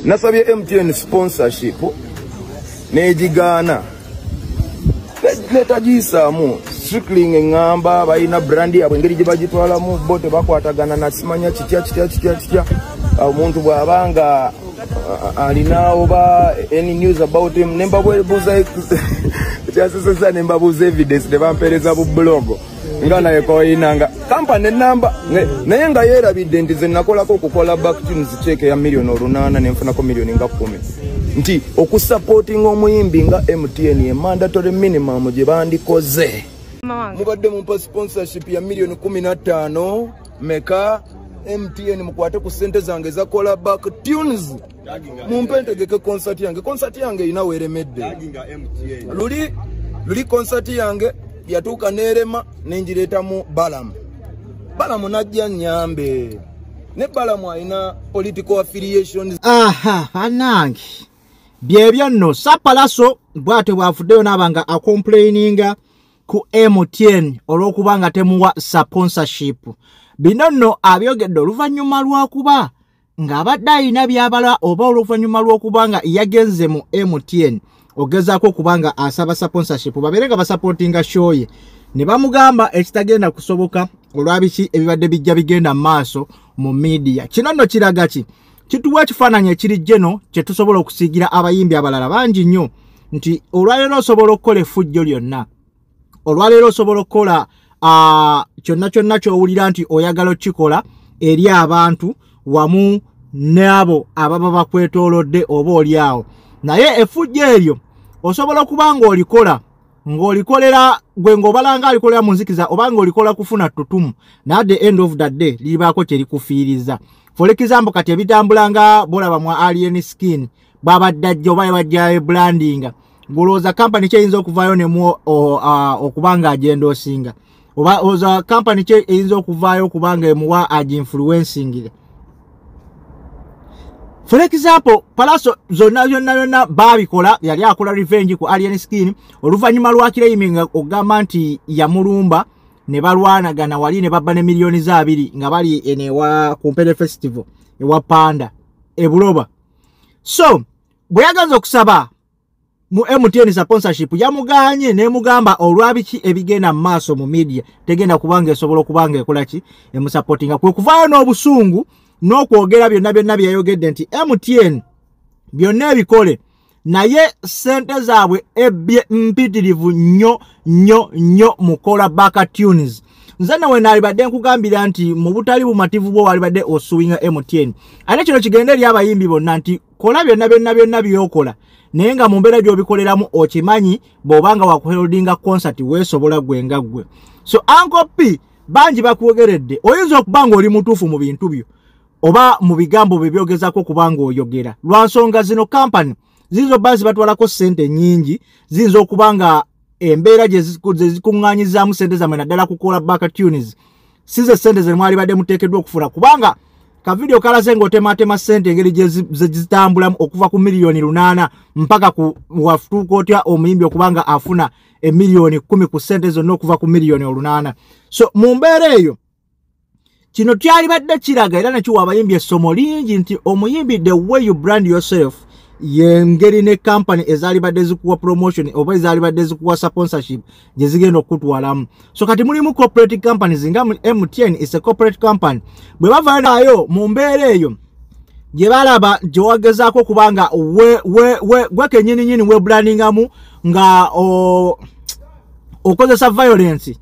Nasabye MTN sponsorship negigaana, netagiyisaamu strictly, eŋŋamba balina brand yabwe, engeri gye bagitwalamu bo tebakwatagana nasimanya kitya kitya kitya kitya. Omuntu bw'abanga alina oba any news about him, nembabuuza kyasesesa, nembabuuza evidence, ne bampeereza bu blog nga naye koyinanga kampani enamba, naye nga yeerabidde nti ze nakolako okukola backtunes cheque ya 8 million nenfunako miliyoni nga 10, nti okusupportinga omuyimbi nga MTN ye mandatory minimum gye bandikoze. Mubadde mumpa sponsorship ya 15 miliyoni meka? MTN, mukwate ku sente zange zakola back tunes, mumpe ntegeke concert yange. Concert yange erina weremedde. Luli luli concert yange yatuuka nerema, nengireetamu Balamu. Balamu najja nyambe, ne Balamu alina political affiliations. Aha, anange, byebyo nno. Sapalaso bw'atyo bw'avuddeyo n'aba nga acomplaininga ku MTN olw'okuba nga temuwa sponsorship. Bino nno abyogedde oluvannyuma lw'okuba ng'abadde alina by'abala, oba oluvannyuma lw'okuba nga yagenze mu MTN ogezaako okuba nga asaba sponsorship babeere nga basupportinga show ye, ne bamugamba ekitagenda kusoboka olwabiki ebibadde bijja bigenda mu maaso mu media. Kino nno kiraga ki? Kituwa ekifaananyi ekiri jeno kye tusobola okusiigira abayimbi abalala bangi nnyo, nti olwaleero osobola okukola effujjo lyonna, olwaleero osobola okukola kyonna kyonna ky'owulira nti oyagala okukikola eri abantu wamu n'abo ababa bakwetoolodde oba oli awo, naye effujjo eryo osobola okuba ng'olikola ng'olikolera gwe ng'obalanga alikolera mu nzikiza, oba ng'olikola kufuna ttutumu, naye at the end of the day liribaako kye likufiiriza. For example, kati ebitambula nga bolaba mwa Alien Skin bwabadde ajja oba bajja brandinga, ng'olowooza kampani kyeyinza okuvaayo nemu okuba nga agenda osinga, oba oza kampani kye eyinza okuvaayo okuba nga emuwa aginfluencingire? For example, Palaso zonna byonna byonna baabikola, yali akola revenge ku Alien Skin oluvannyuma lwa claiming okugamba nti yamulumba ne balwanagana wali ne babba ne 2 miliyoni nga bali eno ewa Kumpere Festival ewa Panda ebuloba. So bwe yagenza okusaba mu MTN sponsorship, yamuganye nemugamba olwabiki ebigenda mu maaso mu media tegenda kubanga esobola okubanga ekola ki, emusupportinga. Kwe kuvaayo n'obusungu n'okwogera byonna byonna byeyayogedde nti MTN byonna ebikole, naye sente zaabwe ebbye mpitirivu nnyo nnyo nnyo mukola back tunes. Nze nawe naalibadde nkugambira nti mu butali bumativu bwo walibadde osuinga MTN. Ate kino kigende eri abayimbi bonna nti kola byonna byonna byonna byokola, naye nga mu mbeera gy'obikoleramu okimanyi bw'obanga wakuholdinga concert weesobola gwe nga ggwe. So Uncle P, bangi bakwogeredde, oyinza okuba nga oli mutuufu mu bintu byo oba mu bigambo bye byogezako okuba nga oyogera, lwa nsonga zino kampani ziyinza okuba zibatwalako ssente nnyingi, ziyinza okuba nga embeera gye zikuŋŋaanyizaamu ssente zammwe naddala kukola back tunes si ze ssente ze mwalibadde muteekeddwa okufuna, kubanga kavidiyo kalaze ng'otematema ssente engeri gye zitambulamu okuva ku 8 miliyoni mpaka ku watuuka otya omuyimbi okuba nga afuna 10 miliyoni ku ssente zonna okuva ku 8 miliyoni. So mu mbeera eyo kino kyalibadde kiraga era nekiwa abayimbi essomo lingi nti omuyimbi, the way you brand yourself yengeri ne company ezaalibadde zikuwa promotion oba ezaalibadde zikuwa sponsorship gye zigenda okukutwalamu. So kati mulimu corporate companies nga MTN is a corporate company, bwe bavaayo mu mbeera eyo gye balaba gye wagezaako okuba nga gwe kennyininyini webrandingamu nga okozesa violence.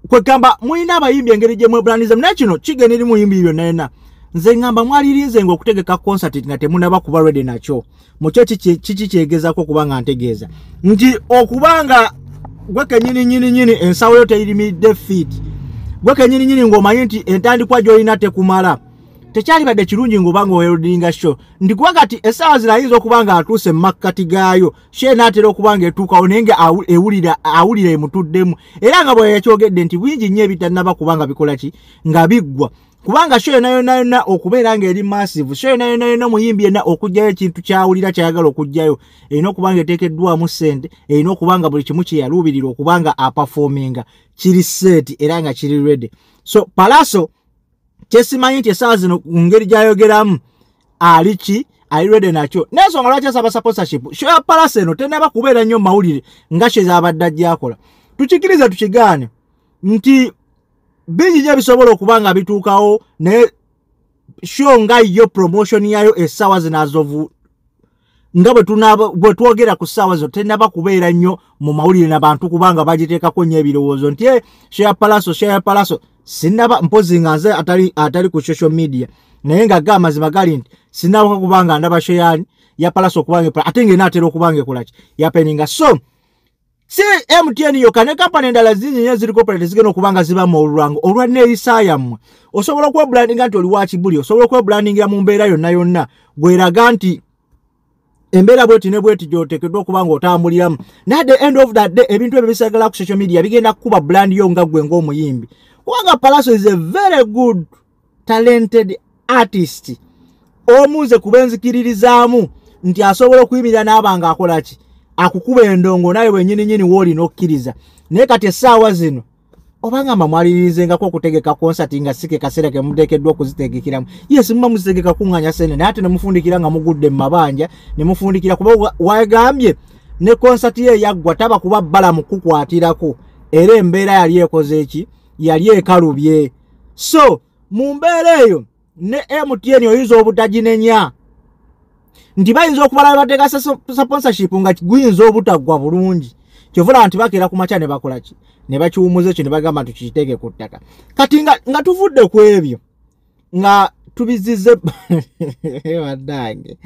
Kwegamba mulina abayimbi engeri gye mwebrandizamu, naye kino kigenda eri muyimbi byonna yonna. Nze ŋŋamba mwalirinze nga okutegeka concert nga temunaba kuba ready nakyo. Mukyo kiki kyegezako okuba nga ntegeeza nti okuba nga gwe kennyini nyini nyini ensawo yo teyirimiridde fit, gwe kennyini nyini ng'omanyi nti entandikwa gy'olina tekumala, tekyalibadde kirungi ng'oba nga oholdinga show, nti kuba kati essaawa zino ayinza okuba nga atuuse mu makkati gaayo, show enaatera okuba nga etuukawo, naye nga ewulira awulira emutuddemu, era nga bwe yakyogedde nti bingi nnyo ebitannaba kuba nga bikola ki, nga biggwa, kubanga show yonna yonna yonna okubeera ng'eri massive, show yonna yonna yonna omuyimbi yenna okuggyayo ekintu kyawulira kyayagala okuggyayo erina okuba nga eteekeddwamu ssente, erina okuba nga buli kimu kye yaluubirira okuba nga aperforminga kiri set era nga kiri ready. So Palaso kyesimanyi nti essaawa zino ku ngeri gy'ayogeramu ali ki, Ali ready nakyo. N'ensonga lwaki asaba sponsorship, show ya Pallaso eno tennaba kubeera nnyo mawulire nga show ezabadde ajjakola. Tukikirize tukigaane nti bingi nnyo ebisobola okuba nga bituukawo, naye show nga yo promotion yayo essaawa zino azovu nga bwe twogera ku ssaawa zino tennaba kubeera nnyo mu mawulire n'abantu, kubanga bagiteekako nnyo ebirowoozo nti show ya Pallaso, show ya Pallaso. Sinnaba, mpozi nga nze atali ku social media, naye nga ga amazima gali nti sinnaba kubanga ndaba show ya Pallaso okubanga ate ng'enaatera okubanga ekolaki yapeninga. So si MTN yokka, ne kampani endala zingi nnyo eziri corporate zigenda okuba nga zibamu olwango olwa neeyisa yammwe. Osobola okwebrandinga nti oli wa kibuli, osobola okwebrandingira mu mbeera yonna yonna gweraga nti embeera bweti ne bweti gy'oteekeddwa okuba ng'otambuliramu. Naye at the end of that day, ebintu ebyo bisigala ku social media bigenda kukuba brand yo nga ggwe ng'omuyimbi, kubanga Pallaso is a very good talented artist. Omunze kuba nzikiririzaamu nti asobola okuyimirira n'aba ng'akola ki, akukuba endongo naye wennyini nnyini w'olina okkiriza. Naye kati essaawa zino obanga mwaliririzengako okutegeka konsati nga si ke kaseera ke muteekeddwa okuzitegekeramu. Yes, muba muzitegeka kuŋŋaanya ssente, naye ate ne mufundikira nga mugudde mu mabanja, ne mufundikira kuba wagambye ne konsati ye yaggwa taba kuba bbala mu kukwatirako, era embeera yali ekoze eki, yali ekalubye. So mu mbeera eyo ne MTN oyinza obutaginenya nti bayinza okubala bateeka sponsorship nga guyinza obutaggwa bulungi. Kyovula nti bakeera ku makya ne bakola ki, ne bakiwumuza ekyo ne bagamba nti tukiteeke ku ttaka. Kati nga tuvudde ku ebyo nga tubizize bannange,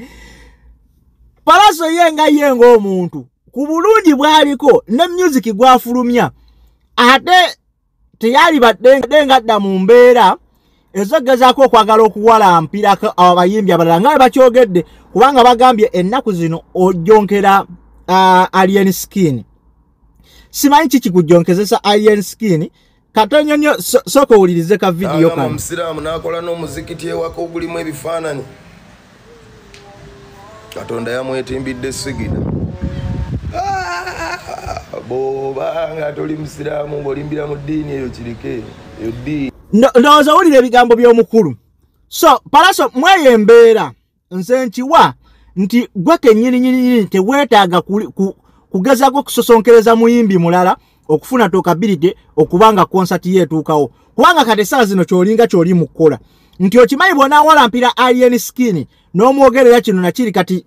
Pallaso ye nga ye ng'omuntu ku bulungi bw'aliko ne music gw'afulumya, ate teyalibadde nga adda mu mbeera ezogezaako okwagala okuwalampirako abayimbi abalala nga bwe bakyogedde, kubanga bagambye ennaku zino ojonkera Alien Skin. Simanyi kiki kujjonkezesa Alien Skin. Katono nnyo, sooka owulirize ka vidiyo kano. Omusiraamu n'akola n'omuzikiti ewaka ogulimu ebifaananyi, Katonda yamwetimbidde sigida. Bw'obanga toli musiraamu ng'olimbira mu ddiini eyo, kirike eyo ddiini. Ndowooza owulira ebigambo by'omukulu. So Pallaso, mweyo embeera nze nkiwa nti gwe kennyini nyini nyini teweetaaga kugezaako kusosonkereza muyimbi mulala okufuna talkability okubanga konsati ye etuukawo, kubanga kati essaawa zino ky'olinga ky'oli mu kukola nti okimanyi bw'onaawalampira Alien Skin n'omwogerera kino nakiri, kati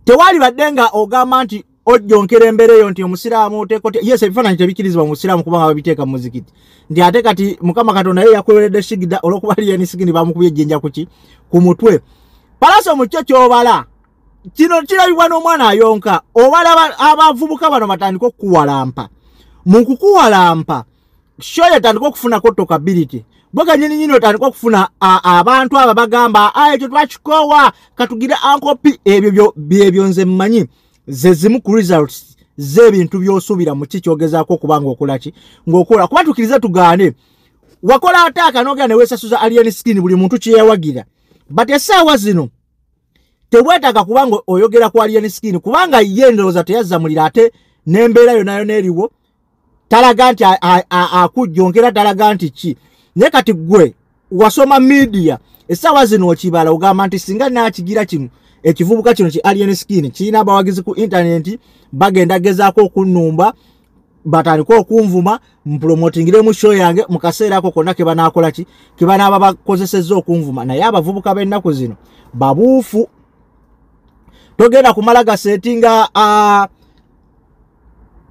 tewalibadde nga ogamba nti ojjonkera embeera eyo nti omusiraamu oteeka. Yes, ebifaananyi tebikkirizibwa mu musiraamu kubanga babiteeka mu muzikiti, nti ate kati Mukama Katonda ye yakoleredde shigida olw'okuba Alien Skin bamukubye ejjinja kuki ku mutwe. Pallaso, mu kyo ky'obala kino kirabibwa n'omwana ayonka, obala abavubuka bano batandika okukuwalampa. Mu kukuwalampa, show yatandika okufunako talkability, gwe kennyini nyini otandika okufuna abantu abo bagamba ekyo twakikoowa, katugire ankopi. Ebyo byebyo nze mmanyi ze zimu ku results z'ebintu by'osuubira mu ki kyogezaako okuba ng'okola ki ng'okola, kuba tukkirize tugaane, wakola ataaka n'ogenda ne weesasuza Alien Skin buli muntu kye yawagira. But essaawa zino tewetaaga kubanga oyogera ku Alien Skin, kubanga ye ndowooza teyazza muliro, ate n'embeera yonna yonna eriwo talaga nti akujjonkera, talaga nti ki. Naye kati gwe wasoma media, essaawa zino okibala ogamba nti singa naakigira kino ekivubuka kino ki Alien Skin kirina abawagizi ku intaneti, bagenda gezaako okunnumba batandike okunvuma, mpromotingiremu show yange mu kaseera ako konna ke banaakola ki ke banaaba bakozesezza okunvuma. Naye abavubuka b'ennaku zino babuufu, togenda kumala gasetinga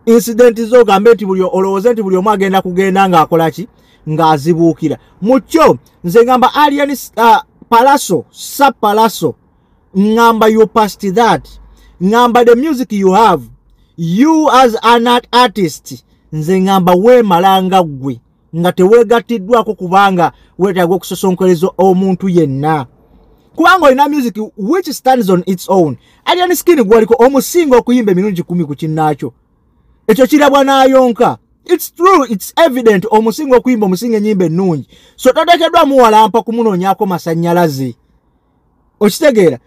incident zogambe nti buli olowooze nti buli omu agenda kugenda ng'akola ki ng'azibuukira mu kyo. Nze ngamba Alien, Pallaso, sa Pallaso, ngamba you past that. Ngamba the music you have, you as an artist, nze ngamba weemalanga ggwe nga teweegattiddwako, kubanga weetaaga okusosonkereza omuntu yenna, kubanga olina music which stands on its own. Alien Skin gwaliko omusinga okuyimba emirundi 10 ku kinnaakyo, ekyo kirabwa n'ayonka. It's true, it's evident, omusinga okuyimba, omusinga ennyimba ennungi, so toteekeddwa muwalampa kumunoonyaako masannyalaze. Okitegeera?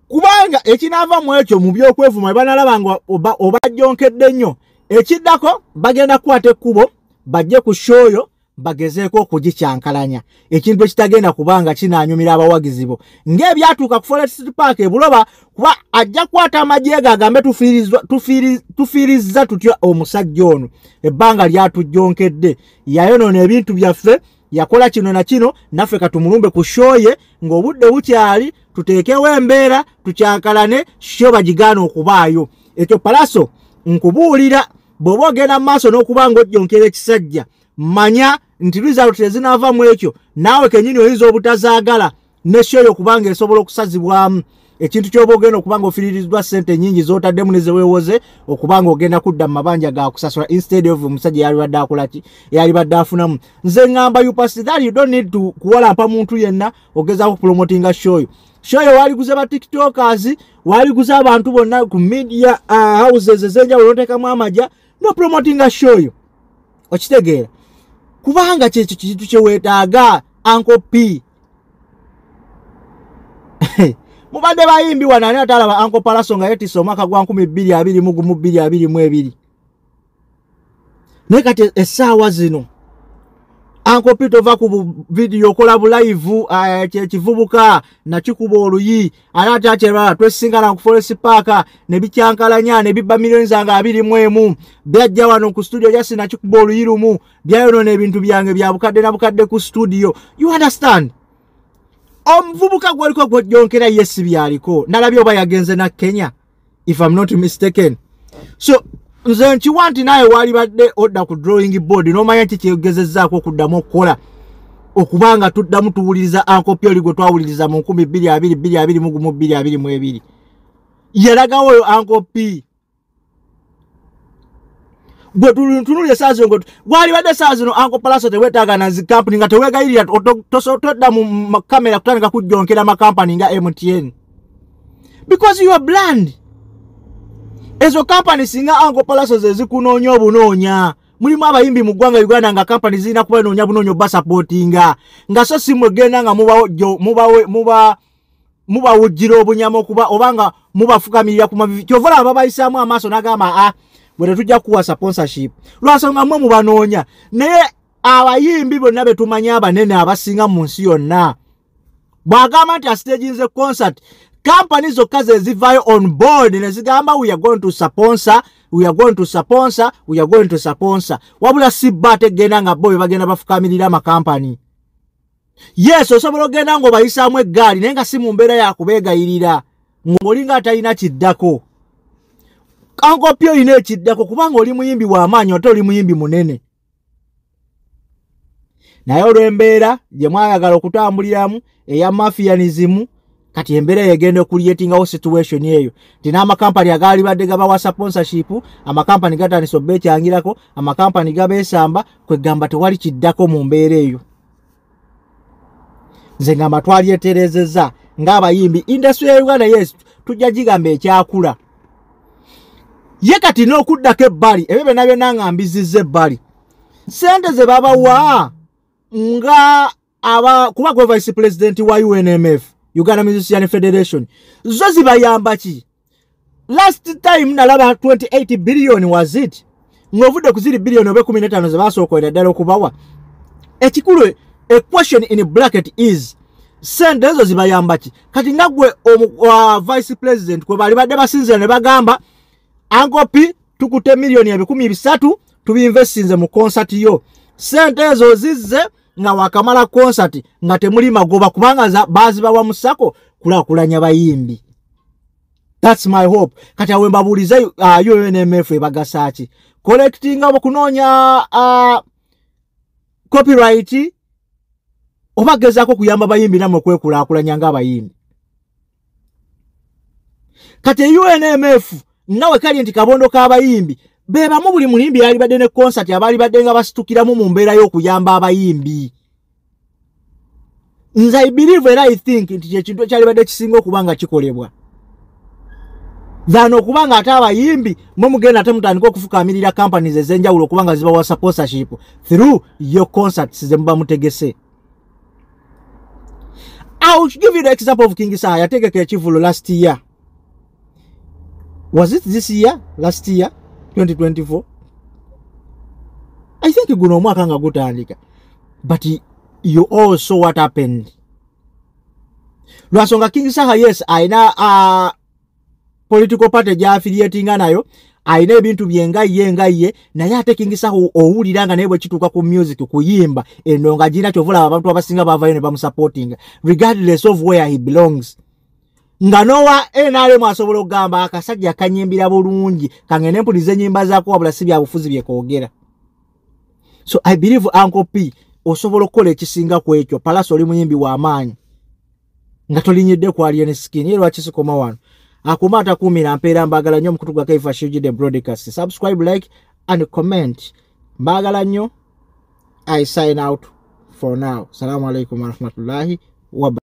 Kubanga ekinaava mu ekyo mu byokwevuma, banalaba nga obajjonkedde nnyo, ekiddako bagenda kukwata ekkubo bajje ku show yo. bagezeeko okugikyankalanya, ekintu ekitagenda kubanga kinaanyumira abawagizi bo ng'ebyatuuka ku Forest Park ebuloba, kuba ajja kukwata amagye ge agambe tufiirizza tutya omusajja ono, ebbanga lyatujjonkedde, yayonoona ebintu byaffe, yakola kino na kino, naffe katumulumbe ku show ye ng'obudde bukyali, tuteekewo embeera tukyankalane, show bagigaana okubaayo. Ekyo Pallaso nkubuulira, bw'oba ogenda mu maaso n'okuba ng'ojjonkera ekisajja, manya nti result ezinaava mu ekyo naawe kennyini oyinza obutazaagala, ne show yo kubanga esobola okusazibwamu, ekintu ky'oba ogenda okuba ng'ofiiriziddwa ssente nnyingi z'otaddemu ne ze weewoze, okuba ng'ogenda kudda mu mabanja ga kusasula instead of omusajja yalibadde akola ki, yalibadde afunamu. Nze ŋŋamba you pass that, you don't need to kuwalampa muntu yenna ogezaako kupromotinga show yo. Show yo waliguze ba tiktokers, waliguze abantu bonna ku media houses ez'enjawulo, n'oteekamu amagya no promotinga show yo, okitegeera, kubanga kyekyo kintu kye weetaaga. Uncle P mubadde bayimbi wano, ani atalaba Uncle Pallaso nga yeetisse omwaka gwa 2021 2022? Naye kati essaawa zino Uncle P tova ku vidiyo okola bulive, kyekivubuka nakikuba oluyi, ate ate akyerala twesingana ku Forest Park ne bikyankalanya ne bibba miliyoni zange 21, byajja wano ku studio jasi nakikuba oluyi lumu, byayonoona ebintu byange bya bukadde na bukadde ku studio. You understand? Omuvubuka gwaliko gwojjonkera ye si byaliko, nalabye oba yagenze na Kenya if I'm not mistaken. So nze nkiwa nti naawe walibadde odda ku drawing board n'omanya ki kyegezezzaako okuddamu okukola, okubanga tuddamu tuwuliriza Uncle P oli gwe twawuliriza mu 2020 2021 2022. Yalagawo oyo Uncle P gwe tunulira essaawa zino, walibadde essaawa zino Uncle Pallaso teweetaaga na zi kampuni nga teweegayirira, todda mu kamera kutandika kujjonkera makampani nga MTN because you are bland. Ezo kampani singa Uncle Pallaso ze zikunoonya obunoonya, mulimu abayimbi mu ggwanga Uganda nga kampani zirina kubanoonya bunoonya obasapootinga, nga so si mwegenda nga mubawuggira obunyama okuba oba nga mubafukamirira ku mavivi. Kyova olaba babayisaamu amaaso n'agamba a bwe tetujja kuwa sponsorship lwansonga mmwe mubanoonya. Naye abayimbi bonna be tumanyi abanene abasinga mu nsi yonna, bw'agamba nti asiteginze concert, kampani zokka ze zivaayo on board ne zigamba we are going to sponsor, we are going to sponsor, we are going to sponsor. Wabula si bo ate genda nga bo be bagenda bafukamirira amakampani. Yes, osobola ogenda ng'obayisaamu eggaali naye nga si mu mbeera ya kubeegayirira, ng'olinga atalina kiddako. Uncle P olina ekiddako kubanga oli muyimbi w'amaanyi ate oli muyimbi munene. Naye olw'embeera gye mwayagala okutambuliramu eya mafianism, kati embeera egenda okucreatingawo situation eyo nti n'amakampani agaalibadde gabawa sponsorship, amakampani gatandise obbeekyangirako, amakampani gabeesamba, kwegamba tewali kiddako mu mbeera eyo. Nze ngamba twalyeterezezza ng'abayimbi industry ya Uganda, yes, tujja gigamba ekyakula. Ye kati n'okuddako ebbali, ebyo byonna byonna nga mbizizza ebbali, ssente ze babawa nga aba kuba gwe vice president wa UNMF, Uganda Musician Federation, zo zibayamba ki? Last time nalaba 28 billion was it, ng'ovudde ku ziri billion oba 15 ze basookolera ddala okubawa. Ekikulu, a question in bracket is, sente ezo zibayamba ki? Kati nga gwe vice president kwe bali badde basinzira ne bagamba Uncle P tukute miliyoni 300,000 tubiinvestinze mu concert yo, sente ezo zizze nga wakamala concert nga temuli magoba, kubanga bazibawa mu SACCO kulaakulanya bayimbi. That's my hope. Kati awe mbabuulize, UNMF ebagasa ki? Collectinga okunoonya copyright oba gezaako kuyamba bayimbi nammwe kwekulaakulanya ng'abayimbi? Kati UNMF nga we kali nti kabondo k'abayimbi be bamu, buli muyimbi yalibadde ne concert abalibadde nga basitukiramu mu mbeera y'okuyamba abayimbi. Nze I believe era I think nti kyekintu ekyalibadde kisinga okuba nga kikolebwa than okuba nga ate abayimbi mwe mugenda ate mutandika okufukamirira companies ez'enjawulo okuba nga zibawa sponsorship through your concerts ze muba mutegese. I will give you the example of King Saha. Yategeka ekivulo last year. Was it this year? Last year? 2024? I think guno omwaka nga gutandika. But you all saw what happened. Lwansonga King Saha, yes, ayina political party gy'affiliatinga nayo, ayina ebintu bye nga ye nga ye, naye ate King Saha owulira nga naye bwe kituuka ku music, kuyimba eno nga gina, kyova olaba abantu abasinga bavayo ne bamusupportinga regardless of where he belongs. Nga nowa NRM asobola okugamba akasajja kanyimbira bulungi, kangende mpulize ennyimba zaako, wabula si byabufuzi byekoogera. So I believe, Uncle P, osobola okukola ekisinga ku ekyo. Pallaso oli muyimbi w'amaanyi nga tolinyidde ku Alien Skin. Ye lwaki sikoma wano? Akuuma atakuumira mpeera. Mbaagala nnyo. Omukutu gwa Kaifa Shujide Broadcast. Subscribe, like and comment. Mbaagala nnyo. I sign out for now. Salamu alaikum warahmatullahi wa.